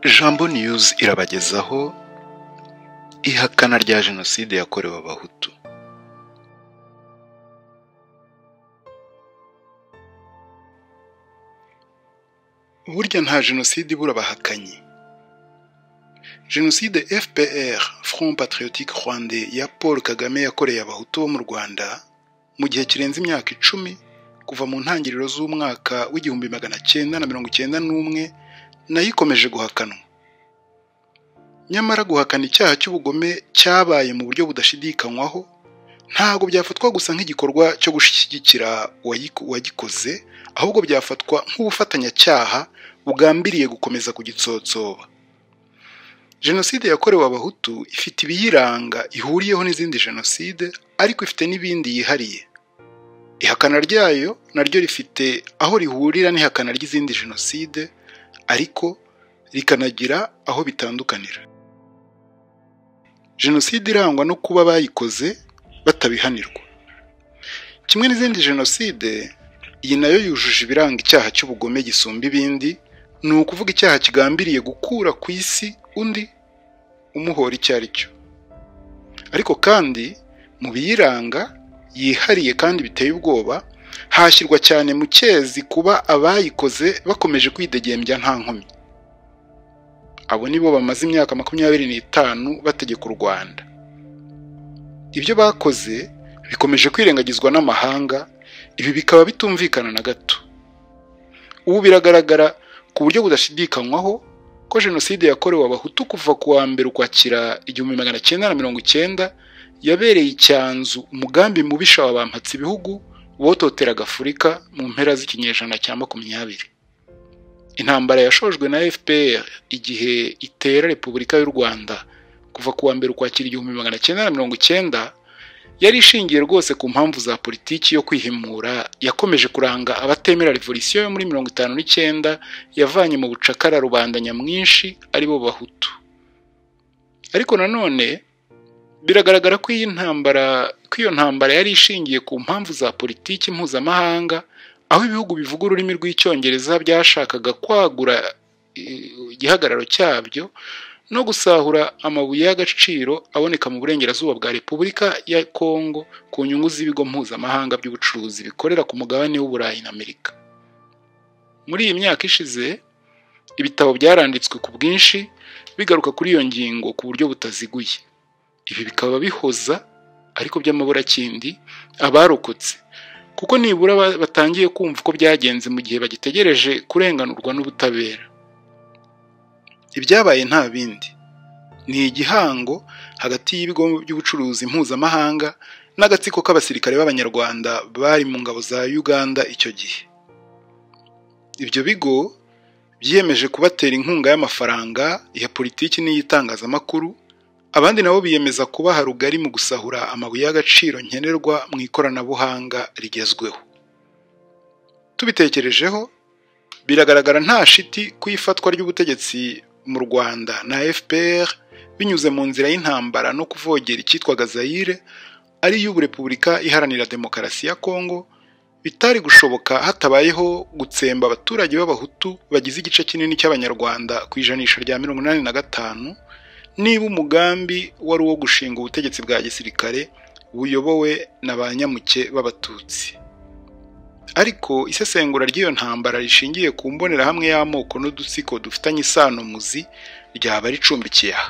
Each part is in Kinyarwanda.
Jambo News irabagezaho ihakana rya Jenoside yakorewe Abahutu. Burya nta jenoside ibura abahakanyi. Jenoside FPR, Front Patriotique Rwandais ya Paul Kagame yakoreye Abahutu bo mu Rwanda mu gihe kirenze imyaka 10 kuva mu ntangiriro z'umwaka w'1991 nayo ikomeje guhakanwa. Nyamara guhakana icyaha cy'ubugome cyabaye mu buryo budashidikanywaho ntabwo byafatwa gusa nk'igikorwa cyo gushyigikira uwagikoze, ahubwo byafatwa nk'ubufatanyacyaha bugambiriye gukomeza kugitsotsoba. Jenoside yakorewe Abahutu ifite ibiyiranga ihuriyeho n'izindi jenoside, ariko ifite n'ibindi yihariye. Ihakana ryayo naryo rifite aho rihurira n'ihakana ry'izindi jenoside, ariko rikanagira aho bitandukanira. Jenoside irangwa no kuba bayikoze batabihanirwa. Kimwe n'izindi jenoside, iyi nayo yujuje ibiranga icyaha cy'ubugome gisumba ibindi, ni ukuvuga icyaha kigambiriye gukura ku isi undi umuhora icyo ari cyo. Ariko kandi mu biyiranga yihariye kandi biteye ubwoba, hashyirwa cyane mu cyezi kuba abayikoze bakomeje kwidegembya nta nkomyi. Abo nibo bamaze imyaka 25 bategeka u Rwanda. Ibyo bakoze bikomeje kwirengagizwa n'amahanga, ibi bikaba bitumvikana na gato. Ubu biragaragara ku buryo budashidikanywaho ko jenoside yakorewe Abahutu kuva ku wa 1 Ukwakira 1990 yabereye icyanzu umugambi mubisha wa bampatse ibihugu bototeraga Afurika mu mpera z'ikinyejana cya 20. Intambara yashojwe na FPR igihe itera Repubulika y'u Rwanda kuva ku wa 1 Ukwakira 1990 yari ishingiye rwose ku mpamvu za politiki yo kwihimura yakomeje kuranga abatemera revolution yo muri 59 yavanye mu bucakara rubanda nyamwinshi aribo Bahutu. Ariko nanone biragaragara ko iyo ntambara yari ishingiye ku mpamvu za politiki mpuzamahanga, aho ibihugu bivuga ururimi rw'Icyongereza byashakaga kwagura igihagararo cyabyo no gusahura amabuye y'agaciro aboneka mu burengerazuba bwa Repubulika ya Kongo ku nyungu z'ibigo mpuzamahanga by'ubucuruzi bikorera ku mugabane w'Uburayi na Amerika. Muri iyi myaka ishize, ibitabo byaranditswe ku bwinshi bigaruka kuri iyo ngingo ku buryo butaziguye. Ibi bikaba bihoza ariko by'amaburakindi abarokotse, kuko nibura batangiye kumva uko byagenze mu gihe bagitegereje kurenganurwa n'ubutabera. Ibyabaye nta bindi ni igihango hagati y'ibigo by'ubucuruzi mpuzamahanga n'agatsiko k'abasirikare b'Abanyarwanda bari mu ngabo za Uganda icyo gihe. Ibyo bigo byiyemeje kubatera inkunga y'amafaranga, iya politiki n'iy'itangazamakuru, abandi nabo biyemeza kubaha rugari mu gusahura amabuye y'agaciro nkenerwa mu ikoranabuhanga rigezweho. Tubitekerejeho, biragaragara nta shiti ku ifatwa ry'ubutegetsi mu Rwanda na FPR binyuze mu nzira y'intambara no kuvogera icyitwaga Zaire ari y'ubu Repubulika Iharanira Demokarasi ya Kongo, bitari gushoboka hatabayeho gutsemba abaturage b'Abahutu bagize igice kinini cy'Abanyarwanda ku ijanisha rya 85, niba umugambi wari uwo gushinga ubutegetsi bwa gisirikare buyobowe na ba nyamuke b'Abatutsi. Ariko isesengura ry'iyo ntambara rishingiye ku mbonerahamwe y'amoko n'udutsiko dufitanye isano muzi ryaba ricumbikiye aha.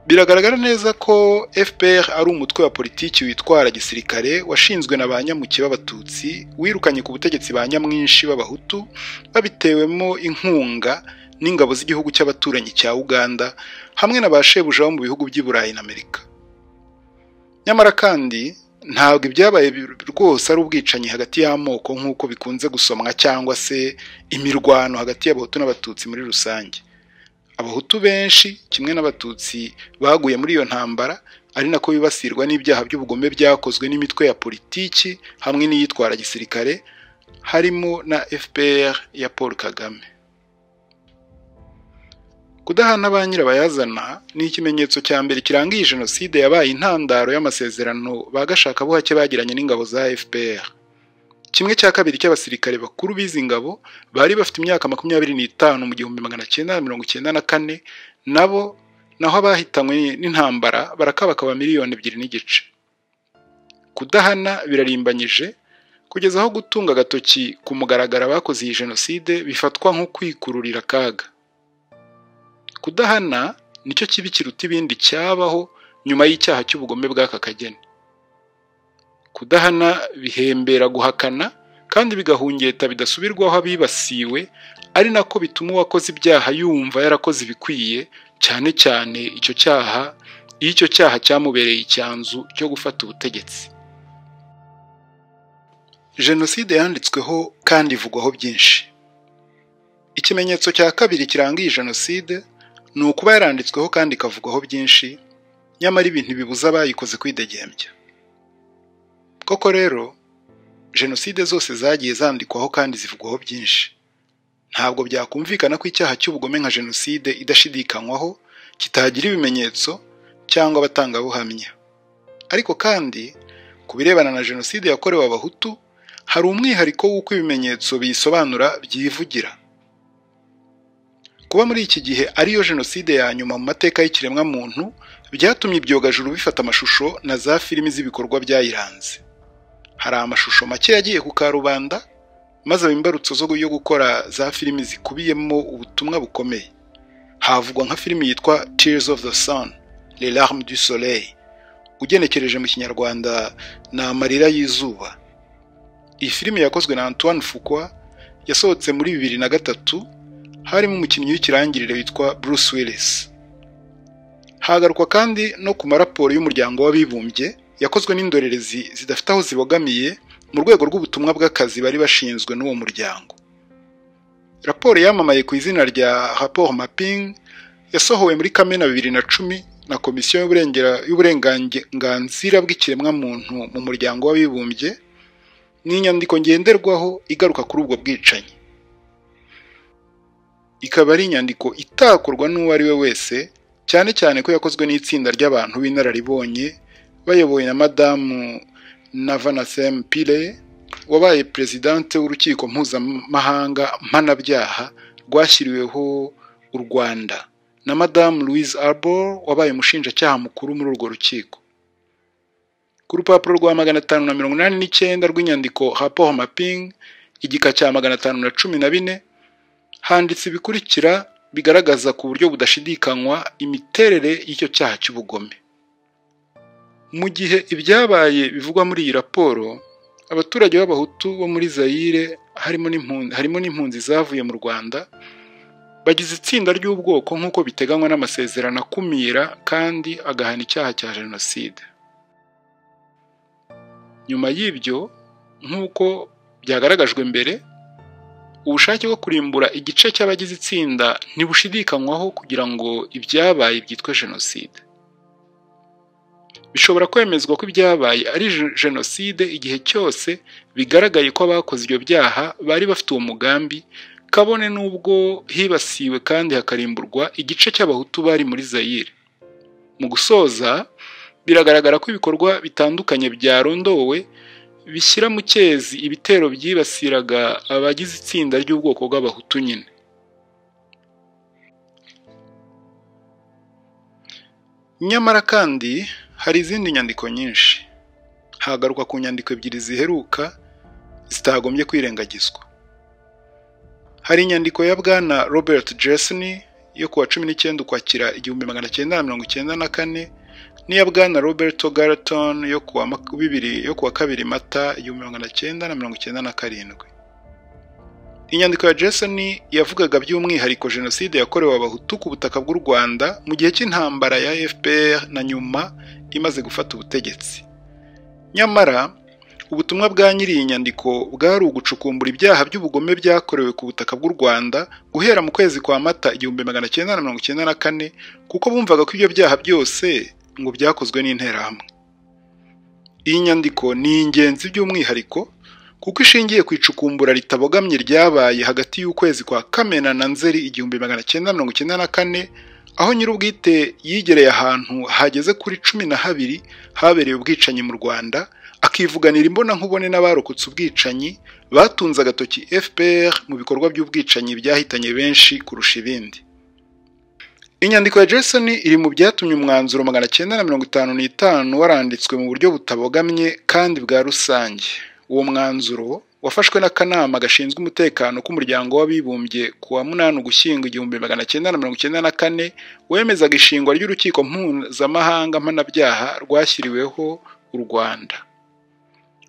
Biragaragara neza ko FPR ari umutwe wa politiki witwara gisirikare washinzwe na ba nyamuke b'Abatutsi, wirukanye ku butegetsi ba nyamwinshi b'Abahutu babitewemo inkunga n'ingabo z'igihugu cy'abaturanyi cya Uganda hamwe na ba shebuja bo mu bihugu by'i Burayi na Amerika. Nyamara kandi ntabwo ibyabaye rwose ari ubwicanyi hagati y'amoko nk'uko bikunze gusomwa cyangwa se imirwano hagati y'Abahutu n'Abatutsi muri rusange. Abahutu benshi kimwe n'Abatutsi baguye muri iyo ntambara, ari nako bibasirwa n'ibyaha by'ubugome byakozwe n'imitwe ya politiki hamwe n'iyitwara gisirikare, harimo na FPR ya Paul Kagame. Kudahana ba nyirabayazana ni ikimenyetso cya mbere kiranga iyi jenoside yabaye intandaro y'amasezerano ba gashakabuhake bagiranye n'ingabo za FPR. 1/2 cy'abasirikare bakuru b'izi ngabo bari bafite imyaka 25 mu 1994, nabo naho abahitanywe n'intambara barakabakaba 2.5 miliyoni. Kudahana birarimbanyije kugeza aho gutunga agatoki ku mugaragaro abakoze iyi jenoside bifatwa nko kwikururira akaga. Kudahana nicyo kibi kiruta ibindi cyabaho nyuma y'icyaha cy'ubugome bw'aka kageni. Kudahana bihembera guhakana kandi bigahungeta bidasubirwaho abibasiwe, ari nako bituma uwakoze ibyaha yumva yarakoze ibikwiye, cyane cyane icyo cyaha iyo icyo cyaha cyamubereye icyanzu cyo gufata ubutegetsi. Jenoside yanditsweho kandi ivugwaho byinshi. Ikimenyetso cya kabiri kiranga iyi jenoside ni ukuba yaranditsweho kandi ikavugwaho byinshi, nyamara ibintu bibuza abayikoze kwidegembya. Koko rero, jenoside zose zagiye zandikwaho kandi zivugwaho byinshi. Ntabwo byakumvikana ko icyaha cy'ubugome nka jenoside idashidikanywaho kitagira ibimenyetso cyangwa abatangabuhamya. Ariko kandi, ku birebana na jenoside yakorewe Abahutu, hari umwihariko w'uko ibimenyetso biyisobanura byivugira. Kuba muri iki gihe ariyo jenoside ya nyuma mu mateka y'ikiremwamuntu, byatumye ibyogajuru bifata amashusho na za filimi z'ibikorwa byayiranze. Hari amashusho make yagiye ku karubanda, maze aba imbarutso yo gukora za filimi zikubiyemo ubutumwa bukomeye. Havugwa nka filimi yitwa Tears of the Sun, Les Larmes du Soleil, ugenekereje mu Kinyarwanda ni amarira y'izuba. Iyi filimi yakozwe na Antoine Fuqua, yasohotse muri 2003, harimo umukinnyi w'ikirangirire witwa Bruce Willis. Hagarukwa kandi no ku maraporo y'umuryango w'abibumbye yakozwe n'indorerezi zidafite aho zibogamiye mu rwego rw'ubutumwa bw'akazi bari bashinzwe n'uwo muryango. Raporo yamamaye ku izina rya Rapport Mapping yasohowe muri Kamena 2010 na Komisiyo y'uburenganzira bw'ikiremwamuntu mu muryango w'abibumbye, ni inyandiko ngenderwaho igaruka kuri ubwo bwicanyi. Ikaba ari inyandiko itakorwa n'uwo ari we wese, cyane cyane ko yakozwe n'itsinda ry'abantu b'inararibonye bayobowe na Madamu Navanathem Pillay, wabaye perezidante w'urukiko mpuzamahanga mpanabyaha rwashyiriweho u Rwanda, na Madamu Louise Arbour wabaye umushinjacyaha mukuru muri urwo rukiko. Ku rupapuro rwa 589 rw'inyandiko Rapport Mapping, igika cya 514, handitse ibikurikira bigaragaza ku buryo budashidikanywa imiterere y'icyo cyaha cy'ubugome. Mu gihe ibyabaye bivugwa muri iyi raporo, abaturage b'Abahutu bo muri Zaire harimo n'impunzi zavuye mu Rwanda, bagize itsinda ry'ubwoko nk'uko biteganywa n'amasezerano akumira kandi agahana icyaha cya jenoside. Nyuma y'ibyo, nk'uko byagaragajwe mbere, ubushake bwo kurimbura igice cy'abagize itsinda ntibushidikanywaho kugira ngo ibyabaye byitwe jenoside. Bishobora kwemezwa ko ibyabaye ari jenoside igihe cyose bigaragaye ko abakoze ibyo byaha bari bafite uwo mugambi, kabone n'ubwo hibasiwe kandi hakarimburwa igice cy'Abahutu bari muri Zaire. Mu gusoza, biragaragara ko ibikorwa bitandukanye byarondowe bishyira mu cyezi ibitero byibasiraga abagize itsinda ry'ubwoko bw'Abahutu nyine. Nyamara kandi hari izindi nyandiko nyinshi. Hagaruka ku nyandiko ebyiri ziheruka zitagombye kwirengagizwa. Hari inyandiko ya Bwana Robert Jesney yo kuwa 19 Ukwakira 1994 n'iya Bwana Roberto Garton yo kuwa 2 Mata 1997. Inyandiko ya Jesney yavugaga by'umwihariko jenoside yakorewe Abahutu ku butaka bw'u Rwanda mu gihe cy'intambara ya FPR na nyuma imaze gufata ubutegetsi. Nyamara ubutumwa bwa nyiri iyi nyandiko bwari ugucukumbura ibyaha by'ubugome byakorewe ku butaka bw'u Rwanda guhera mu kwezi kwa Mata 1994, kuko bumvaga ko ibyo byaha byose ngo byakozwe n'Interahamwe. Iyi nyandiko ni ingenzi by'umwihariko kuko ishingiye ku icukumbura ritabogamye ryabaye hagati y'ukwezi kwa Kamena na Nzeri 1994, aho nyir'ubwite yigereye ahantu hageze kuri 12 habereye ubwicanyi mu Rwanda, akivuganira imbonankubone n'abarokotse ubwicanyi batunze agatoki FPR mu bikorwa by'ubwicanyi byahitanye benshi kurusha ibindi. Inyandiko ya Jason iri mu byatumye umwanzuro 955 waranditswe mu buryo butabogamye kandi bwa rusange. Uwo mwanzuro wafashwe n'akanama gashinzwe umutekano k'umuryango w'abibumbye ku wa 8 Ugushyingo 1994, wemezaga ishingwa ry'urukiko mpuzamahanga mpanabyaha rwashyiriweho u Rwanda.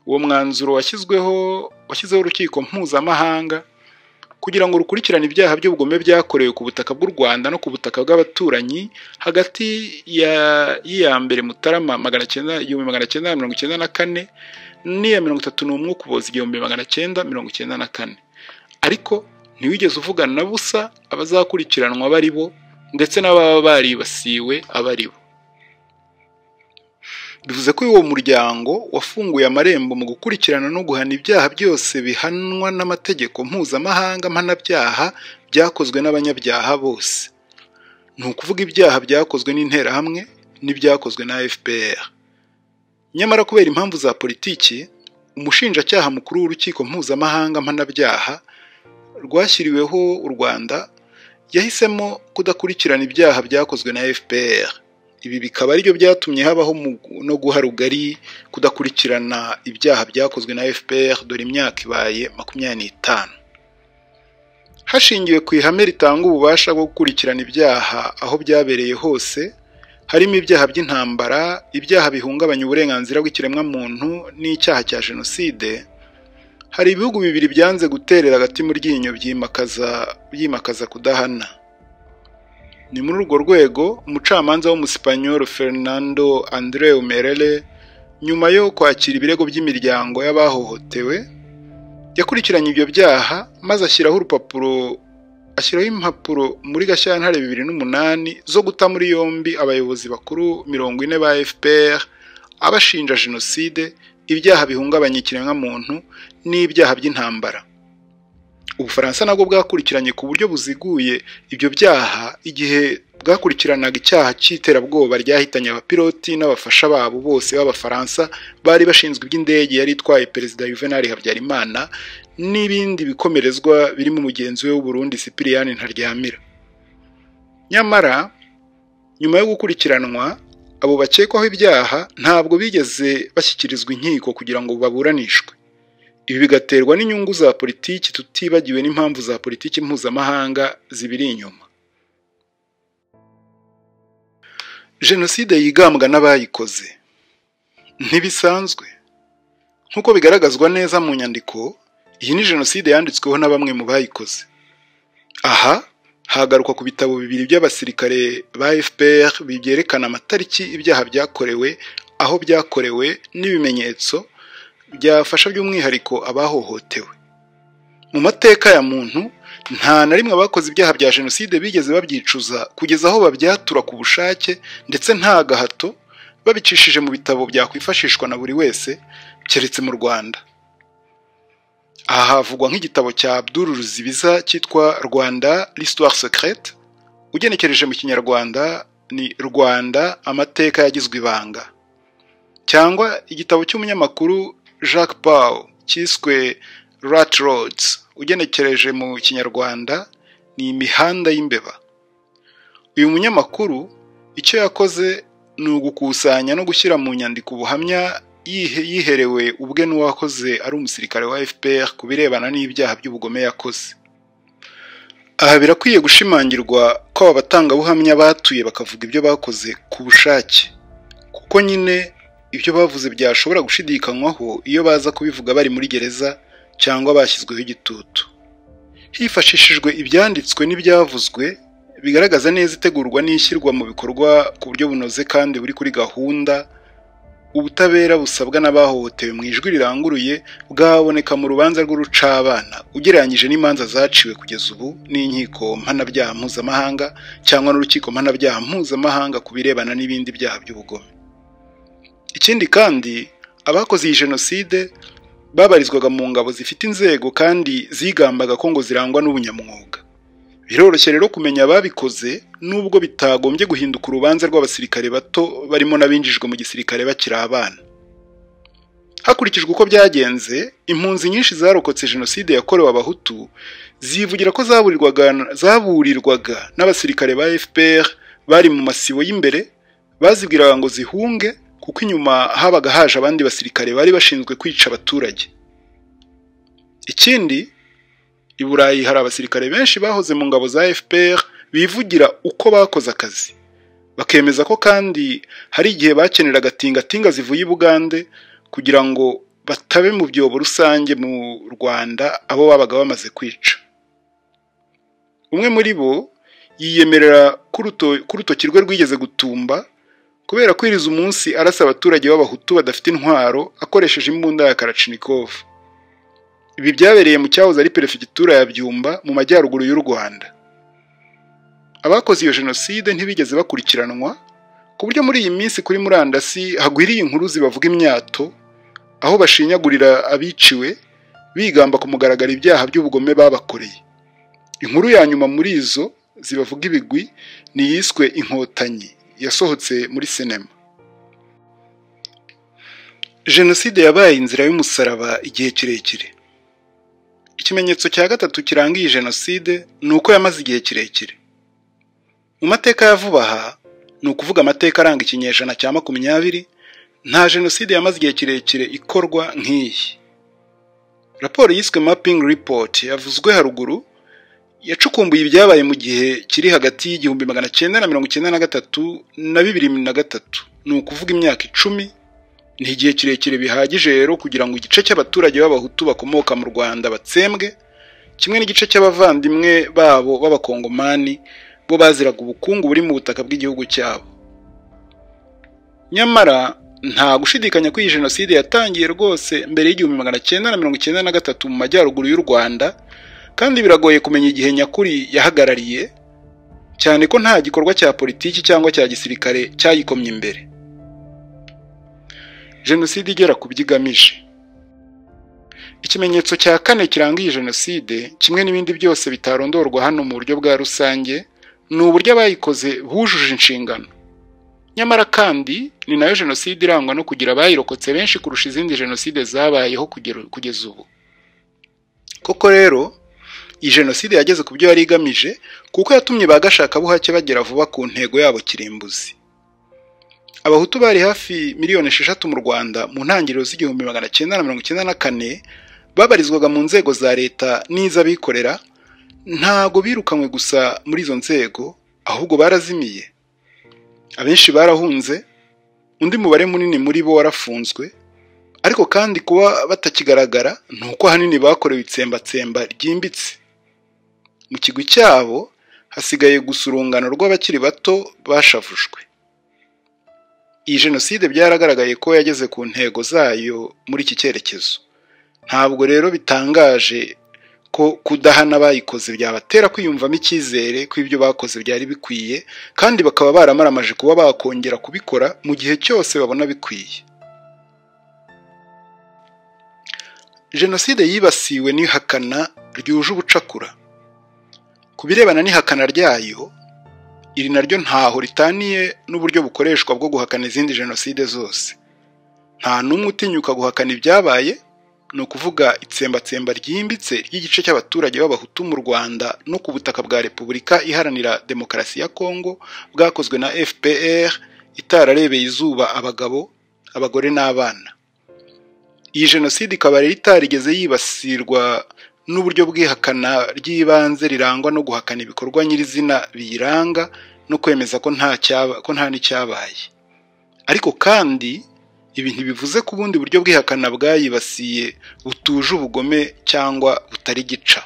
Uwo mwanzuro washyizeho urukiko mpuzamahanga kugira ngo rukurikirane ibyaha by'ubugome byakorewe ku butaka bw'u Rwanda no ku butaka bw'abaturanyi hagati y'iya mbere Mutarama 1994 n'iya 31 Ukuboza 1994. Ariko ntiwigeze uvugana na busa abazakurikiranwa bari bo ndetse n'ababa baribasiwe abari bo. Bivuze ko uwo muryango wafunguye amarembo mu gukurikirana no guhana ibyaha byose bihanwa n'amategeko mpuzamahanga mpanabyaha byakozwe n'abanyabyaha bose. Ni ukuvuga ibyaha byakozwe n'interahamwe n'ibyakozwe na FPR. Nyamara kubera impamvu za politiki, umushinjacyaha mukuru w'urukiko mpuzamahanga mpanabyaha rwashyiriweho u Rwanda yahisemo kudakurikirana ibyaha byakozwe na FPR. Ibi bikaba aribyo byatumye habaho no guha rugari kudakurikirana ibyaha byakozwe na FPR, dore imyaka ibaye 25. Hashingiwe ku ihame ritanga ububasha bwo gukurikirana ibyaha aho byabereye hose, harimo ibyaha by'intambara, ibyaha bihungabanya uburenganzira bw'ikiremwamuntu n'icyaha cya jenoside, hari ibihugu bibiri byanze guterera agati mu ryinyo byimakaza kudahana. Ni muri urwo rwego umucamanza w'umusipanyolo Fernando Andreu Merelle, nyuma yo kwakira ibirego by'imiryango y'abahohotewe, yakurikiranye ibyo byaha maze ashyiraho impapuro muri Gashyantare 2008 zo guta muri yombi abayobozi bakuru 40 ba FPR abashinja jenoside, ibyaha bihungabanya ikiremwamuntu n'ibyaha by'intambara. Ubufaransa nabwo bwakurikiranye ku buryo buziguye ibyo byaha igihe bwakurikiranaga icyaha cy'iterabwoba ryahitanye abapiloti n'abafasha babo bose b'Abafaransa bari bashinzwe iby'indege yari itwaye Perezida Juvenal Habyarimana n'ibindi bikomerezwa birimo mugenzi we w'Uburundi Cyprien Ntaryamira. Nyamara nyuma yo gukurikiranwa, abo bakekwaho ibyaha ntabwo bigeze bashyikirizwa inkiko kugira ngo baburanishwe. Ibi bigaterwa n'inyungu za politiki tutibagiwe n'impamvu za politiki mpuzamahanga zibiri inyuma. Jenoside yigambwa n'abayikoze ntibisanzwe. Nk'uko bigaragazwa neza mu nyandiko, iyi ni jenoside yanditsweho na bamwe mu bayikoze. Aha hagaruka ku bitabo bibiri by'abasirikare ba FPR byerekana amatariki ibyaha byakorewe, aho byakorewe n'ibimenyetso byafasha by'umwihariko abahohotewe. Mu mateka ya muntu, nta na rimwe abakoze ibyaha bya jenoside bigeze babyicuza kugeza aho babyatura ku bushake, ndetse nta gahato, babicishije mu bitabo byakwifashishwa na buri wese, keretse mu Rwanda. Aha havugwa nk'igitabo cya Abdul Ruzibiza cyitwa Rwanda l'histoire secrète, ugenekereje mu Kinyarwanda ni Rwanda amateka yagizwe ibanga, cyangwa igitabo cy'umunyamakuru Jacques Pau cyiswe Rat Roads, ugenekereje mu Kinyarwanda ni imihanda y'imbeba. Uyu munyamakuru icyo yakoze ni ugukusanya no gushyira mu nyandiko ubuhamya yiherewe ubwe n'uwakoze ari umusirikare wa FPR ku birebana n'ibyaha by'ubugome yakoze. Aha birakwiye gushimangirwa ko aba batangabuhamya batuye bakavuga ibyo bakoze ku bushake, kuko nyine ibyo bavuze byashobora gushidikanywaho iyo baza kubivuga bari muri gereza cyangwa bashyizweho igitutu. Hifashishijwe ibyanditswe n'ibyavuzwe bigaragaza neza itegurwa n'ishyirwa mu bikorwa ku buryo bunoze kandi buri kuri gahunda, ubutabera busabwa n'abahohotewe mu ijwi riranguruye bwaboneka mu rubanza rw'urucabana ugereranyije n'imanza zaciwe kugeza ubu n'inkiko mpanabyaha mpuzamahanga cyangwa n'urukiko mpanabyaha mpuzamahanga ku birebana n'ibindi byaha by'ubugome. Ikindi kandi, abakoze iyi jenoside babarizwaga mu ngabo zifite inzego kandi zigambaga ko ngo zirangwa n'ubunyamwuga. Biroroshye rero kumenya ababikoze nubwo bitagombye guhinduka urubanza rw'abasirikare bato barimo n'abinjijwe mu gisirikare bakiri abana. Hakurikijwe uko byagenze, impunzi nyinshi zarokotse jenoside yakorewe Abahutu zivugira ko zaburirwaga n'abasirikare ba FPR bari mu masibo y'imbere, bazibwiraga ngo zihunge kuko inyuma habaga haje abandi basirikare bari bashinzwe kwica abaturage. Ikindi, i Burayi hari abasirikare benshi bahoze mu ngabo za FPR bivugira uko bakoze akazi, bakemeza ko kandi hari igihe bakeneraga tingatinga zivuye i Bugande kugira ngo batabe mu byobo rusange mu Rwanda abo babaga bamaze kwica. Umwe muri bo yiyemerera ko urutoki rwe rwigeze gutumba kubera kwiriza umunsi arasa abaturage b'Abahutu badafite intwaro akoresheje imbunda ya Kalachnikov. Ibi byabereye mu cyahoze ari perefegitura ya Byumba mu majyaruguru y'u Rwanda. Abakoze iyo jenoside ntibigeze bakurikiranwa, ku buryo muri iyi minsi kuri murandasi hagwiriye inkuru zibavuga imyato, aho bashinyagurira abiciwe bigamba ku mugaragaro ibyaha by'ubugome babakoreye. Inkuru ya nyuma muri izo zibavuga ibigwi ni iyiswe Inkotanyi yasohotse muri sinema. Jenoside yabaye inzira y'umusaraba igihe kirekire. Ikimenyetso cya gatatu kiranga iyi jenoside ni uko yamaze igihe kirekire. Mu mateka ya vuba aha, ni ukuvuga amateka aranga ikinyejana cya 20, nta jenoside yamaze igihe kirekire ikorwa nk'iyi. Raporo yiswe Mapping Report yavuzwe haruguru yacukumbuye ibyabaye mu gihe kiri hagati y'1993 na 2003, ni ukuvuga imyaka 10. Ni igihe kirekire bihagije rero kugira ngo igice cy'abaturage b'Abahutu bakomoka mu Rwanda batsembwe, kimwe n'igice cy'abavandimwe babo b'Abakongomani bo baziraga ubukungu buri mu butaka bw'igihugu cyabo. Nyamara nta gushidikanya ko iyi jenoside yatangiye rwose mbere y'1993 mu majyaruguru y'u Rwanda, kandi biragoye kumenya igihe nyakuri yahagarariye, cyane ko nta gikorwa cya politiki cyangwa cya gisirikare cyayikomye imbere. Jenoside igera ku byo igamije. Ikimenyetso cya kane kiranga iyi jenoside, kimwe n'ibindi byose bitarondorwa hano mu buryo bwa rusange, ni uburyo abayikoze bujuje inshingano. Nyamara kandi ni nayo jenoside irangwa no kugira abayirokotse benshi kurusha izindi jenoside zabayeho kugeza ubu. Koko rero, iyi jenoside yageze ku byo yari igamije kuko yatumye ba gashakabuhake bagera vuba ku ntego yabo kirimbuzi. Abahutu bari hafi miliyoni 6 mu Rwanda mu ntangiriro z'1994 babarizwaga mu nzego za leta n'iz'abikorera, ntago birukanywe gusa muri izo nzego, ahubwo barazimiye. Abenshi barahunze, undi mubare munini muri bo warafunzwe, ariko kandi kuba batakigaragara ni uko ahanini bakorewe itsembatsemba ryimbitse. Mu kigwi cyabo hasigaye gusa urungano rw'abakiri bato bashavujwe. Iyi jenoside byaragaragaye ko yageze ku ntego zayo muri iki cyerekezo. Ntabwo rero bitangaje ko kudahana abayikoze byabatera kwiyumvamo icyizere ko ibyo bakoze byari bikwiye, kandi bakaba baramaramaje kuba bakongera kubikora mu gihe cyose babona bikwiye. Jenoside yibasiwe n'ihakana ryuje ubucakura. Ku birebana n'ihakana ryayo, iri naryo ntaho ritaniye n'uburyo bukoreshwa bwo guhakana izindi jenoside zose. Nta n'umwe utinyuka guhakana ibyabaye, ni ukuvuga itsembatsemba ryimbitse ry'igice cy'abaturage b'Abahutu mu Rwanda no ku butaka bwa Repubulika Iharanira Demokarasi ya Kongo bwakozwe na FPR itararebeye izuba abagabo, abagore n'abana. Iyi jenoside ikaba rero itarigeze yibasirwa n'uburyo bw'ihakana ry'ibanze rirangwa no guhakana ibikorwa nyirizina biyiranga no kwemeza ko nta n'icyabaye. Ariko kandi ibi ntibivuze ko ubundi buryo bw'ihakana bwayibasiye butuje ubugome cyangwa butari gica.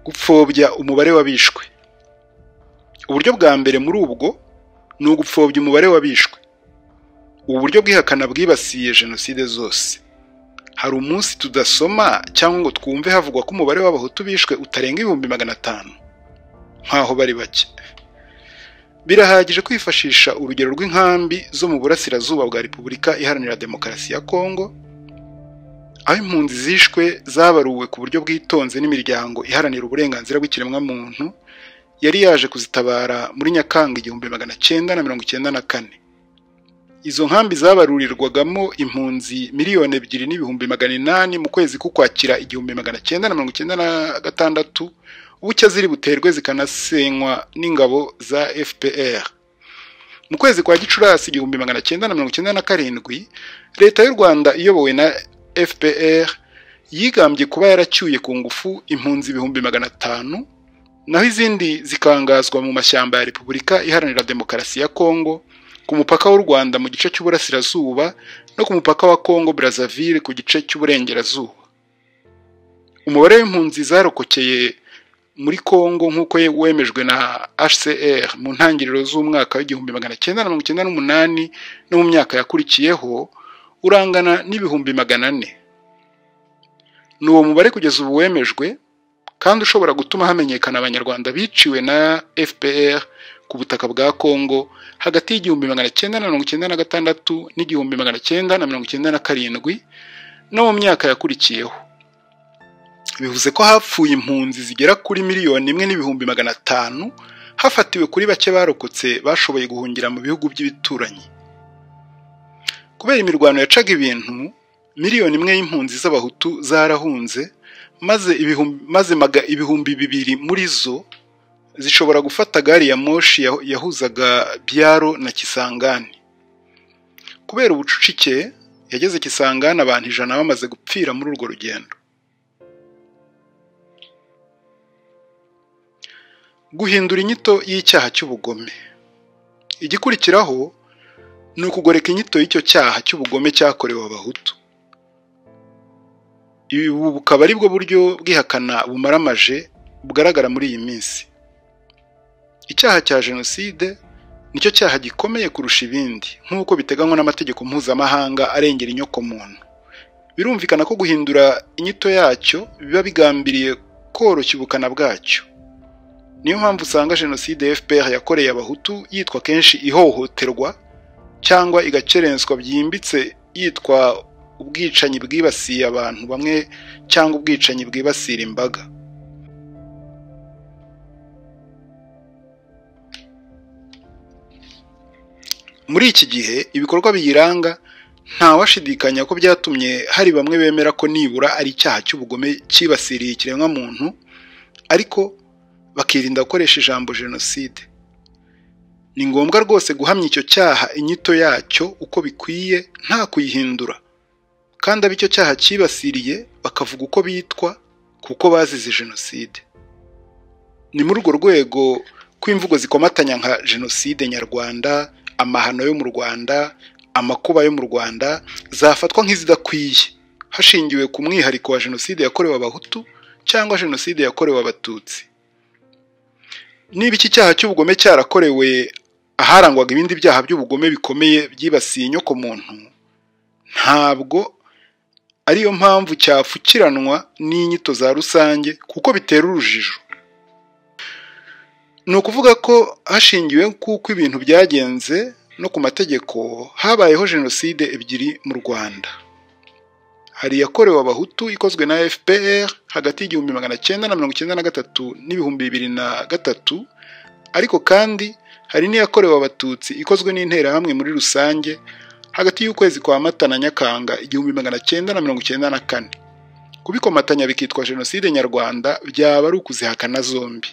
Gupfobya umubare w'abishwe. Uburyo bwa mbere muri ubwo ni ugupfobya umubare w'abishwe. Ubu buryo bw'ihakana bwibasiye jenoside zose. Hari umunsi tudasoma cyangwa ngo twumve havugwa ko umubare w'Abahutu bishwe utarenga 500,000, nkaho bari bake. Birahagije kwifashisha urugero rw'inkambi zo mu burasirazuba bwa Repubulika Iharanira Demokarasi ya Kongo, aho impunzi zishwe zabaruwe ku buryo bwitonze n'imiryango iharanira uburenganzira bw'ikiremwamuntu yari yaje kuzitabara muri Nyakanga 1994. Izo nkambi zabarurirwagamo impunzi 2,800,000 mu kwezi k'Ukwakira 1996, bucya ziri buterwe zikanasenywa n'ingabo za FPR. Mu kwezi kwa Gicurasi 1997, Leta y'u Rwanda iyobowe na FPR yigambye kuba yaracyuye ku ngufu impunzi 500,000, naho izindi zikangazwa mu mashyamba ya Repubulika Iharanira Demokarasi ya Kongo, ku mupaka w'u Rwanda mu gice cy'uburasirazuba no ku mupaka wa Kongo Brazzaville ku gice cy'uburengerazuba. Umubare w'impunzi zarokokeye muri Kongo nk'uko wemejwe na HCR mu ntangiriro z'umwaka w'1998 no mu myaka yakurikiyeho urangana n'400,000. Ni uwo mubare kugeza ubu wemejwe kandi ushobora gutuma hamenyekana Abanyarwanda biciwe na FPR ku butaka bwa Kongo hagati y'1996 n'1997 no mu myaka yakurikiyeho. Bivuze ko hapfuye impunzi zigera kuri 1,500,000 hafatiwe kuri bake barokotse bashoboye guhungira mu bihugu by'ibituranyi. Kubera imirwano yacaga ibintu, 1,000,000 y'impunzi z'Abahutu zarahunze, maze 2,000 muri zo zishobora gufata gari ya moshi yahuzaga Byaro na Kisangani. Kubera ubucucike yageze Kisangani abantu 100 bamaze gupfira muri urwo rugendo. Guhindura inyito y'icyaha cy'ubugome. Igikurikiraho ni ukugoreka inyito y'icyo cyaha cy'ubugome cyakorewe Abahutu. Ibi bukaba ari bwo buryo bwihakana bumaramaje bugaragara muri iyi minsi. Icyaha cya jenoside nicyo cyaha gikomeye kurusha ibindi nk'uko biteganywa n'amategeko mpuzamahanga arengera inyokomuntu. Birumvikana ko guhindura inyito yacyo biba bigambiriye koroshya ubukana bwacyo. Niyo mpamvu usanga jenoside FPR yakoreye Abahutu yitwa kenshi ihohoterwa cyangwa igakerenswa byimbitse yitwa ubwicanyi bwibasiye abantu bamwe cyangwa ubwicanyi bwibasira imbaga. Muri iki gihe ibikorwa biyiranga ntawashidikanya ko byatumye hari bamwe bemera ko nibura ari icyaha cy'ubugome cyibasiriye ikiremwamuntu, ariko bakirinda gukoresha ijambo jenoside. Ni ngombwa rwose guhamya icyo cyaha inyito yacyo uko bikwiye nta kuyihindura, kandi ab'icyo cyaha cyibasiriye bakavuga uko bitwa kuko bazize jenoside. Ni muri urwo rwego ko imvugo zikomatanya nka jenoside nyarwanda, amahano yo mu Rwanda, amakuba yo mu Rwanda zafatwa nk'izidakwiye hashingiwe ku mwihariko wa jenoside yakorewe Abahutu cyangwa jenoside yakorewe Abatutsi. Niba iki cyaha cy'ubugome cyarakorewe aharangwaga ibindi byaha by'ubugome bikomeye byibasiye inyokomuntu, ntabwo ariyo mpamvu cyapfukiranwa n'inyito za rusange kuko bitera urujijo. Ni ukuvuga ko hashingiwe kuko ibintu byagenze no ku mategeko habayeho jenoside 2 mu Rwanda. Hari iyakorewe Abahutu ikozwe na FPR hagati y'1993 n'2003, ariko kandi hari n'iyakorewe Abatutsi ikozwe n'Interahamwe muri rusange hagati y'ukwezi kwa Mata na Nyakanga 1994. Kubikomatanya bikitwa jenoside nyarwanda byaba ari ukuzihakana zombi.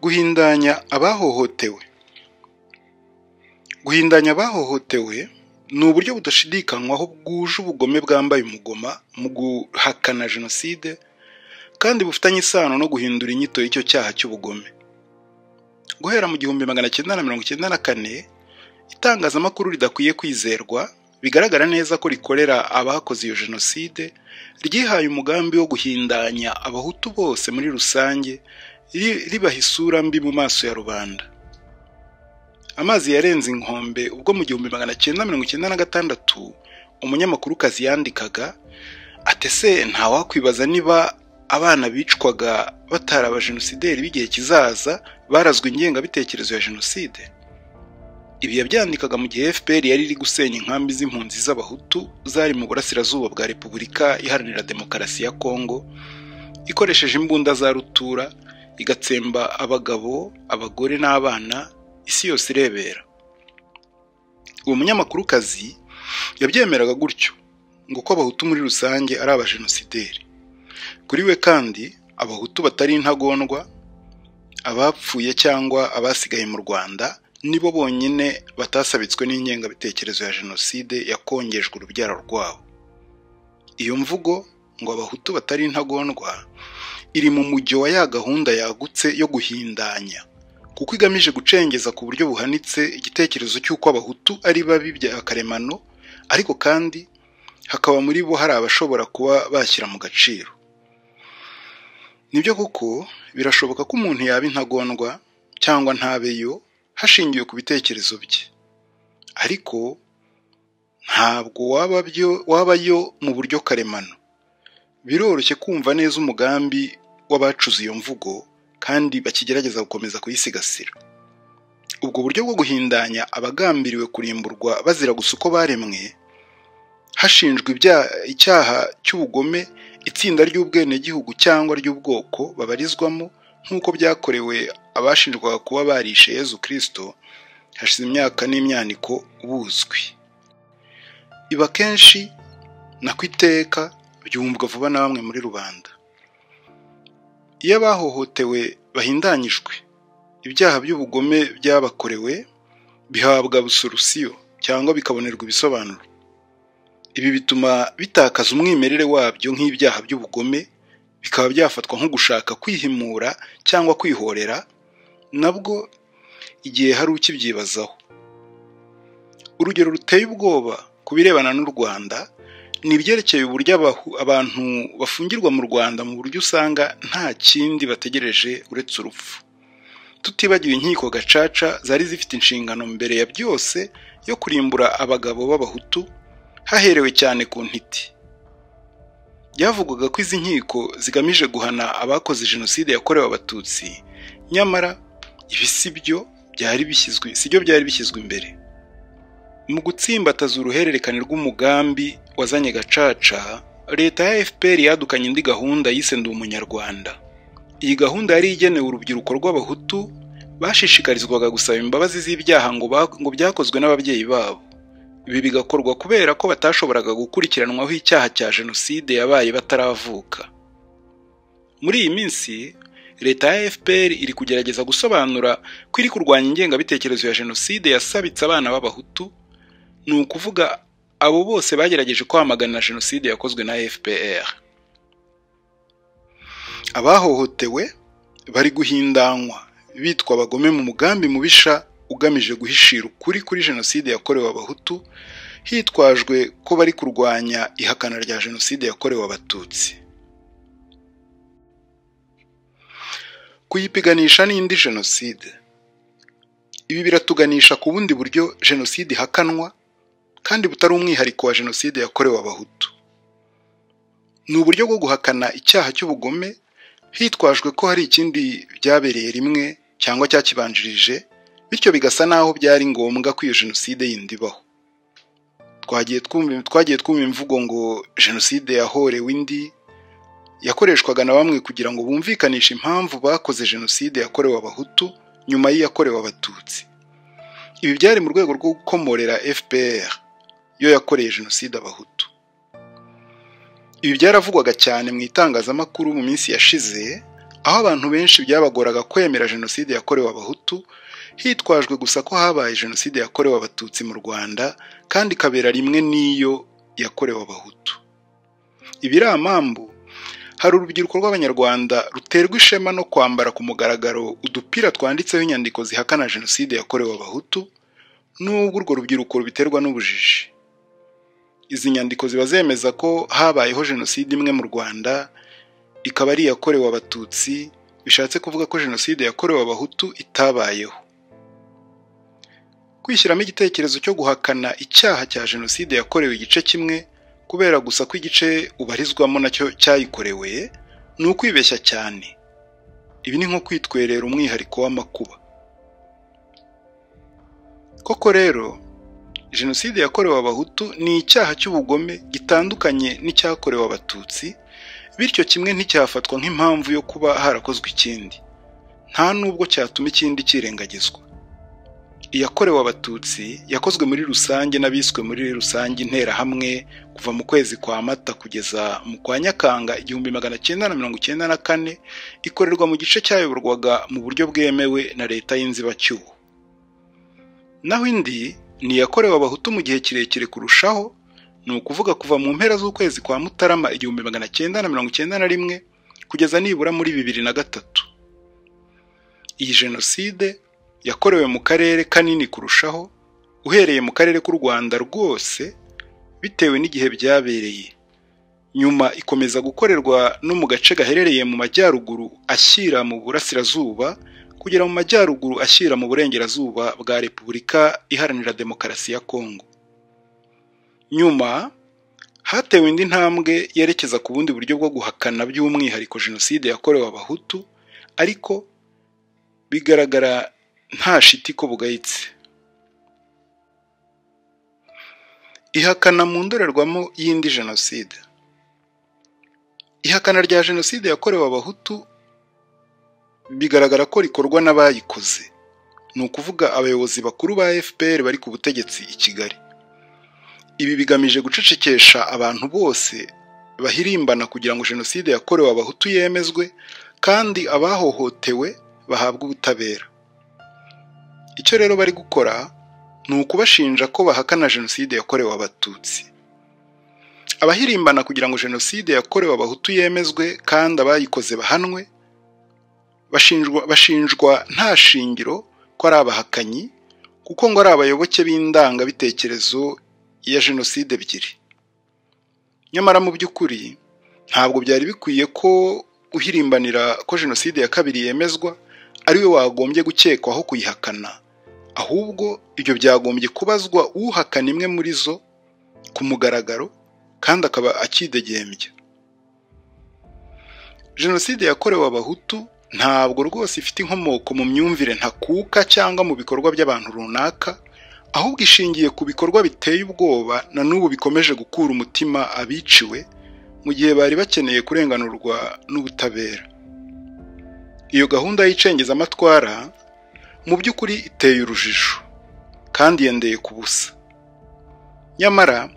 Guhindanya abahohotewe. Guhindanya abahohotewe ni uburyo budashidikanywaho bwuje ubugome bwambaye umugoma mu guhakana jenoside, kandi bufitanye isano no guhindura inyito y'icyo cyaha cy'ubugome. Guhera mu 1994, itangazamakuru ridakwiye kwizerwa bigaragara neza ko rikorera abakoze iyo jenoside, ryihaye umugambi wo guhindanya Abahutu bose muri rusange, ribaha isura mbi mu maso ya rubanda. Amazi yarenze inkombe ubwo mu 1996 umunyamakurukazi yandikaga ati: ese ntawakwibaza niba abana bicwaga batari abajenosideri b'igihe kizaza barazwe ingengabitekerezo ya jenoside? Ibi yabyandikaga mu gihe FPR yari iri gusenya inkambi z'impunzi z'Abahutu zari mu burasirazuba bwa Repubulika Iharanira Demokarasi ya Kongo ikoresheje imbunda za rutura, igatsemba abagabo, abagore n'abana, isi yose irebera. Uwo munyamakurukazi yabyemeraga gutyo, ngo ko abahutu muri rusange ari abajenosideri. Kuri we kandi abahutu batari intagondwa, abapfuye cyangwa abasigaye mu Rwanda nibo bonyine batasabitswe n'ingengabitekerezo ya jenoside yakongejwe urubyaro rwabo. Iyo mvugo ngo abahutu batari intagondwa iri mu mujyo wa ya gahunda yagutse yo guhindanya, kuko igamije gucengeza ku buryo buhanitse igitekerezo cy'uko abahutu ari babi bya karemano, ariko kandi hakaba muri bo hari abashobora kuba bashyira mu gaciro. Nibyo koko birashoboka ko umuntu yaba intagondwa cyangwa ntabeyo hashingiwe ku bitekerezo bye, ariko ntabwo wabayo mu buryo karemano. Biroroshye kumva neza umugambi w'abacuze iyo mvugo kandi bakigerageza gukomeza kuyisigasira. Ubwo buryo bwo guhindanya abagambiriwe kurimburwa bazira gusa uko baremwe, hashinjwa icyaha cy'ubugome itsinda ry'ubwenegihugu cyangwa ry'ubwoko babarizwamo, nk'uko byakorewe abashinjwaga kuba barishe Yezu Kristo hashize imyaka n'imyaniko buzwi. Iba kenshi nako iteka byumvwa vuba na bamwe muri rubanda. Iyo abahohotewe bahindanyijwe, ibyaha by'ubugome byabakorewe bihabwa busorusiyo cyangwa bikabonerwa ibisobanuro. Ibi bituma bitakaza umwimerere wabyo nk'ibyaha by'ubugome, bikaba byafatwa nko gushaka kwihimura cyangwa kwihorera, nabwo igihe hari ukibyibazaho. Urugero ruteye ubwoba ku birebana n'u Rwanda ni ibyerekeye uburyo abantu bafungirwa mu Rwanda mu buryo usanga nta kindi bategereje uretse urupfu. Tutibagiwe inkiko gacaca zari zifite inshingano mbere ya byose yo kurimbura abagabo b'abahutu, haherewe cyane ku ntiti. Byavugwaga ko izi nkiko zigamije guhana abakoze jenoside yakorewe abatutsi, nyamara ibi si byo byari bishyizwe imbere. Mu gutsimbataza uruhererekane rw'umugambi wazanye gacaca, leta ya FPR yadukanye indi gahunda yise Ndi Umunyarwanda. Iyi gahunda yari igenewe urubyiruko rw'abahutu bashishikarizwaga gusaba imbabazi z'ibyaha ngo byakozwe n'ababyeyi babo. Ibi bigakorwa kubera ko batashoboraga gukurikiranwaho icyaha cya jenoside yabaye bataravuka. Muri iyi minsi leta ya FPR iri kugerageza gusobanura ko iri kurwanya ingengabitekerezo ya jenoside yasabitse abana b'abahutu, ni ukuvuga abo bose bagerageje kwamagana jenoside yakozwe na FPR. Abahohotewe bari guhindanywa bitwa abagome mu mugambi mubisha ugamije guhishira ukuri kuri jenoside yakorewe abahutu, hitwajwe ko bari kurwanya ihakana rya jenoside yakorewe abatutsi. Kuyipiganisha n'indi jenoside. Ibi biratuganisha ku bundi buryo jenoside ihakanwa kandi butari umwihariko wa jenoside yakorewe abahutu. Ni uburyo bwo guhakana icyaha cy'ubugome hitwajwe ko hari ikindi byabereye rimwe cyangwa cyakibanjirije, bityo bigasa naho byari ngombwa ko iyo jenoside yindi ibaho. Twagiye twumva imvugo ngo jenoside yahorewe indi, yakoreshwaga na bamwe kugira ngo bumvikanishe impamvu bakoze jenoside yakorewe abahutu nyuma y'iyakorewe abatutsi. Ibi byari mu rwego rwo gukomorera FPR yo yakoreye jenoside abahutu. Ibi byaravugwaga cyane mu itangazamakuru mu minsi yashize, aho abantu benshi byabagoraga kwemera jenoside yakorewe abahutu hitwajwe gusa ko habaye jenoside yakorewe abatutsi mu Rwanda kandi ikabera rimwe n'iyo yakorewe abahutu. Ibiramambu, hari urubyiruko rw'abanyarwanda ruterwa ishema no kwambara ku mugaragaro udupira twanditseho inyandiko zihakana jenoside yakorewe abahutu, nubwo urwo rubyiruko rubiterwa n'ubujiji. Izi nyandiko ziba zemeza ko habayeho jenoside imwe mu Rwanda, ikaba ari iyakorewe abatutsi, bishatse kuvuga ko jenoside yakorewe abahutu itabayeho. Kwishyiramo igitekerezo cyo guhakana icyaha cya jenoside yakorewe igice kimwe kubera gusa ko igice ubarizwamo nacyo cyayikorewe ni ukwibeshya cyane. Ibi ni nko kwitwerera umwihariko w'amakuba. Koko rero jenoside yakorewe abahutu ni icyaha cy'ubugome gitandukanye n'icyakorewe abatutsi, bityo kimwe nticyafatwa nk'impamvu yo kuba harakozwe ikindi. nta nubwo cyatuma ikindi kirengagizwa. Iyakorewe Abatutsi yakozwe muri rusange n'abiswe muri rusange Interahamwe kuva mu kwezi kwa Mata kugeza mu kwa Nyakanga 1994, ikorerwa mu gice cyayoborwaga mu buryo bwemewe na leta y'inzibacyuho. Naho indi ni iyakorewe Abahutu mu gihe kirekire kurushaho, ni ukuvuga kuva mu mpera z'ukwezi kwa Mutarama 1991 kugeza nibura muri 2003. Iyi jenoside yakorewe mu karere kanini kurushaho, uhereye mu karere k'u Rwanda rwose bitewe n'igihe byabereye. Nyuma ikomeza gukorerwa no mu gace gaherereye mu majyaruguru ashyira mu burasirazuba kugera mu majyaruguru ashyira mu burengerazuba bwa Repubulika Iharanira Demokarasi ya Kongo. Nyuma hatewe indi ntambwe yerekeza ku bundi buryo bwo guhakana by'umwihariko jenoside yakorewe Abahutu, ariko bigaragara nta shiti ko bugayitse. Ihakana mu ndorerwamo y'indi jenoside. Ihakana rya jenoside yakorewe Abahutu bigaragara ko rikorwa n'abayikoze, ni ukuvuga abayobozi bakuru ba FPR bari ku butegetsi i Kigali. Ibi bigamije gucecekesha abantu bose bahirimbana kugira ngo jenoside yakorewe Abahutu yemezwe kandi abahohotewe bahabwe ubutabera. Icyo rero bari gukora ni ukubashinja ko bahakana jenoside yakorewe Abatutsi. Abahirimbana kugira ngo jenoside yakorewe Abahutu yemezwe kandi abayikoze bahanwe, bashinjwa nta shingiro ko ari abahakanyi, kuko ngo ari abayoboke b'indangabitekerezo ya jenoside ebyiri. Nyamara mu by'ukuri ntabwo byari bikwiye ko uhirimbanira ko jenoside ya kabiri yemezwa ari we wagombye gukekwaho kuyihakana, ahubwo ibyo byagombye kubazwa uhakana imwe muri zo ku mugaragaro kandi akaba akidegembya. Jenoside yakorewe Abahutu ntabwo rwose ifite inkomoko mu myumvire ntakuka cyangwa mu bikorwa by'abantu runaka, ahubwo ishingiye ku bikorwa biteye ubwoba na n'ubu bikomeje gukura umutima abiciwe mu gihe bari bakeneye kurenganurwa n'ubutabera. Iyo gahunda y'icengezamatwara mu by'ukuri iteye urujijo kandi yendeye ku busa. Nyamara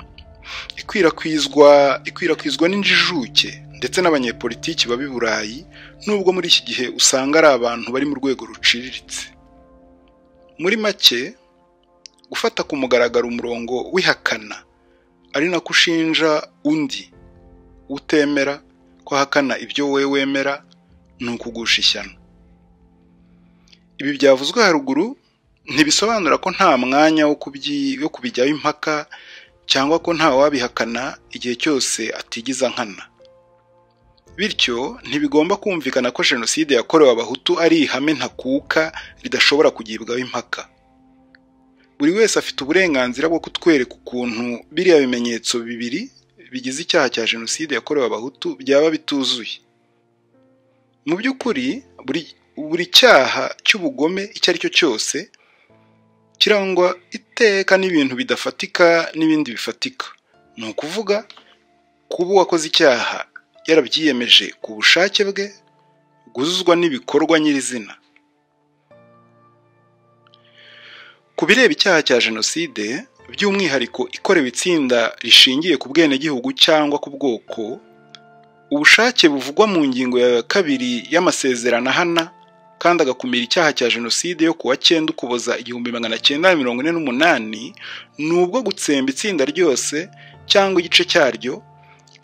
ikwirakwizwa n'injijuke ndetse n'abanyepolitiki baba i Burayi, nubwo muri iki gihe usanga ari abantu bari mu rwego ruciriritse. Muri make, gufata ku mugaragaro umurongo w'ihakana ari nako ushinja undi utemera ko ahakana ibyo wowe wemera ni ukugusha ishyano. Ibi byavuzwe haruguru ntibisobanura ko nta mwanya wo kubijyaho impaka cyangwa ko nta wabihakana igihe cyose atigiza nkana. Bityo ntibigomba kumvikana ko jenoside yakorewe Abahutu ari ihame ntakuka ridashobora kugibwaho impaka. Buri wese afite uburenganzira bwo kutwereka ukuntu biriya bimenyetso bibiri bigize icyaha cya jenoside yakorewe Abahutu byaba bituzuye. Mu by'ukuri buri cyaha cy'ubugome icyo ari cyo cyose kirangwa iteka n'ibintu bidafatika n'ibindi bifatika. Ni ukuvuga kuba uwakoze icyaha yarabyiyemeje ku bushake bwe bwuzuzwa n'ibikorwa nyirizina. Ku bireba icyaha cya jenoside, by'umwihariko ikorewe itsinda rishingiye ku bwenegihugu cyangwa ku bwoko, ubushake buvugwa mu ngingo ya 2 y'amasezerano ahana kandi agakumira icyaha cya jenoside yo kuwa 9 Ukuboza 1948 ni ubwo gutsemba itsinda ryose cyangwa igice cyaryo,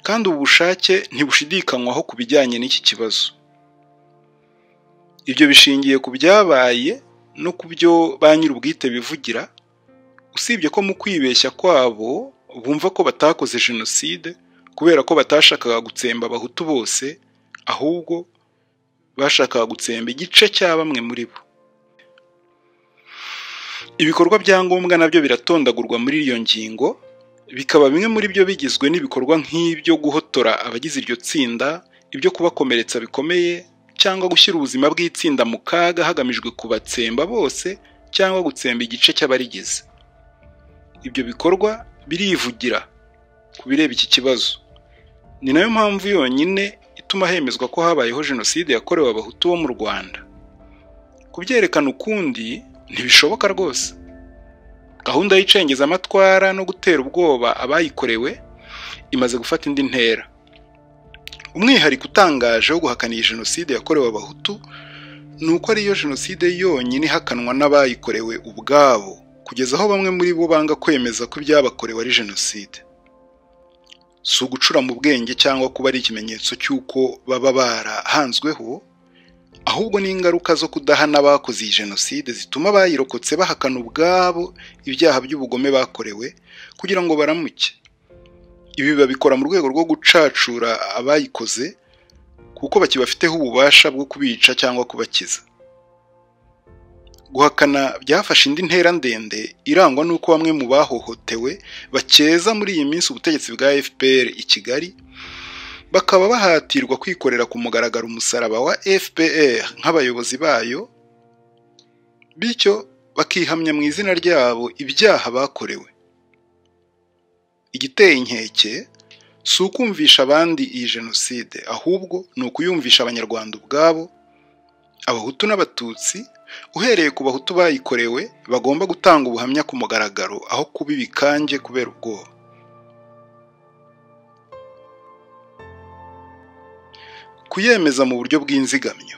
kandi ubu bushake ntibushidikanywaho ku bijyanye n'iki kibazo. Ibyo bishingiye ku byabaye no ku byo ba nyir'ubwite bivugira, usibye ko mu kwibeshya kwabo bumva ko batakoze jenoside kubera ko batashakaga gutsemba Abahutu bose, ahubwo bashakaga gutsemba igice cya bamwe muri bo. Ibikorwa bya ngombwa nabyo biratondagurwa muri iyo ngingo, bikaba bimwe muri byo bigizwe n'ibikorwa nk'ibyo guhotora abagize iryo tsinda, ibyo kubakomeretsa bikomeye, cyangwa gushyira ubuzima bw'itsinda mu kaga hagamijwe kubatsemba bose cyangwa gutsemba igice cy'abarigize. Ibyo bikorwa birivugira ku bireba iki kibazo. Ni nayo mpamvu yonyine ituma hemezwa ko habayeho jenoside yakorewe Abahutu bo mu Rwanda. Kubyerekana ukundi ntibishoboka rwose. Gahunda y'icengezamatwara no gutera ubwoba abayikorewe imaze gufata indi ntera. Umwihariko utangaje wo guhakana iyi jenoside yakorewe Abahutu ni uko ariyo jenoside yonyine ihakanwa n'abayikorewe ubwabo, kugeza aho bamwe muri bo banga kwemeza ko ibyabakorewe ari jenoside. Si ugucura mu bwenge cyangwa kuba ari ikimenyetso cy'uko baba barahanzweho, ahubwo ni ingaruka zo kudahana abakoze iyi jenoside zituma abayirokotse bahakana ubwabo ibyaha by'ubugome bakorewe kugira ngo baramuke. Ibi babikora mu rwego rwo gucacura abayikoze kuko bakibafiteho ububasha bwo kubica cyangwa kubakiza. Guhakana byafashe indi ntera ndende irangwa n'uko bamwe mu bahohotewe bakeza muri iyi minsi ubutegetsi bwa FPR i Kigali, bakaba bahatirwa kwikorera ku mugaragaro umusaraba wa FPR nk'abayobozi bayo, bityo bakihamya mu izina ryabo ibyaha bakorewe. Igiteye inkeke si ukumvisha abandi iyi jenoside, ahubwo ni ukuyumvisha Abanyarwanda ubwabo, Abahutu n'Abatutsi, uhereye ku Bahutu bayikorewe bagomba gutanga ubuhamya ku mugaragaro aho kuba ibikange kubera ubwoba. Kuyemeza mu buryo bw'inzigamyo.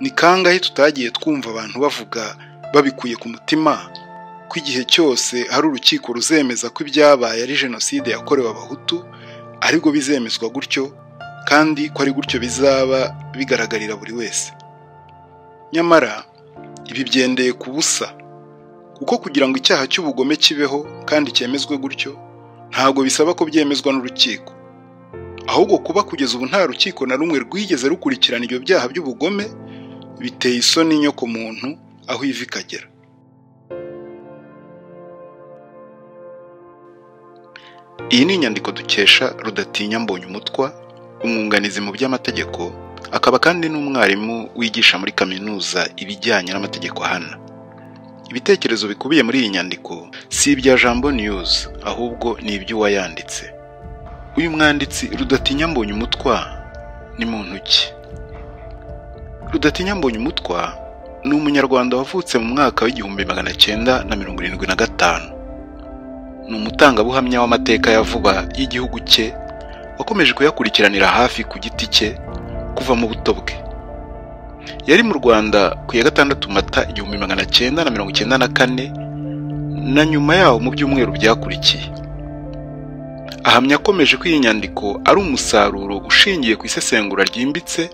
Ni kangahe tutagiye twumva abantu bavuga babikuye ku mutima ko igihe cyose hari urukiko ruzemeza ko ibyabaye ari jenoside yakorewe Abahutu, aribwo bizemezwa gutyo, kandi ko ari gutyo bizaba bigaragarira buri wese. Nyamara ibi byendeye ku busa, kuko kugira ngo icyaha cy'ubugome kibeho kandi cyemezwe gutyo, ntabwo bisaba ko byemezwa n'urukiko. Ahubwo kuba kugeza ubu nta rukiko na rumwe rwigeze rukurikirana ibyo byaha by'ubugome, biteye isoni inyoko muntu aho iva ikagera. Iyi ni inyandiko dukesha Rudatinya Mbonyumutwa, umwunganizi mu by'amategeko, akaba kandi n'umwarimu wigisha muri kaminuza ibijyanye n'amategeko ahana. Ibitekerezo bikubiye muri iyi nyandiko si ibya Jambo News, ahubwo ni iby'uwayanditse. Uyu mwanditsi Rudatinya Mbonyumutwa ni muntu ki? Rudatinya Mbonyumutwa ni umunyarwanda wavutse mu mwaka w'1975. Ni umutangabuhamya w'amateka ya vuba y'igihugu cye, wakomeje kuyakurikiranira hafi ku giti cye kuva mu buto bwe. Yari mu Rwanda ku ya 6 Mata 1994 na nyuma yaho mu byumweru byakurikiye. Ahamya akomeje ko iyi nyandiko ari umusaruro ushingiye ku isesengura ryimbitse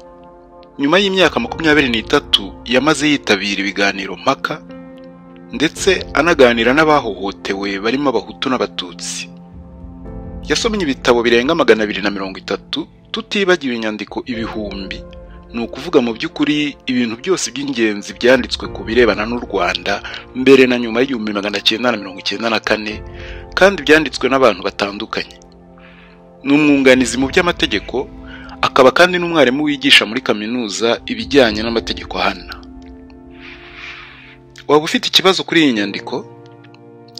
nyuma y'imyaka 23 yamaze yitabira ibiganiro mpaka, ndetse anaganira n'abahohotewe barimo Abahutu n'Abatutsi. Yasomye ibitabo birenga 230, tutibagiwe inyandiko ibihumbi, ni ukuvuga mu by'ukuri ibintu byose by'ingenzi byanditswe ku birebana n'u Rwanda mbere na nyuma y'1994, kandi byanditswe n'abantu batandukanye. Ni umwunganizi mu by'amategeko, akaba kandi n'umwarimu wigisha muri kaminuza ibijyanye n'amategeko ahana. Waba ufite ikibazo kuri iyi nyandiko?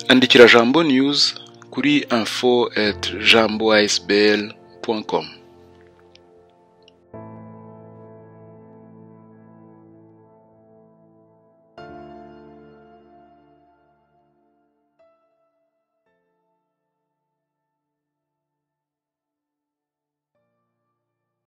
Andikira Jambo News kuri info@jamboasbl.com.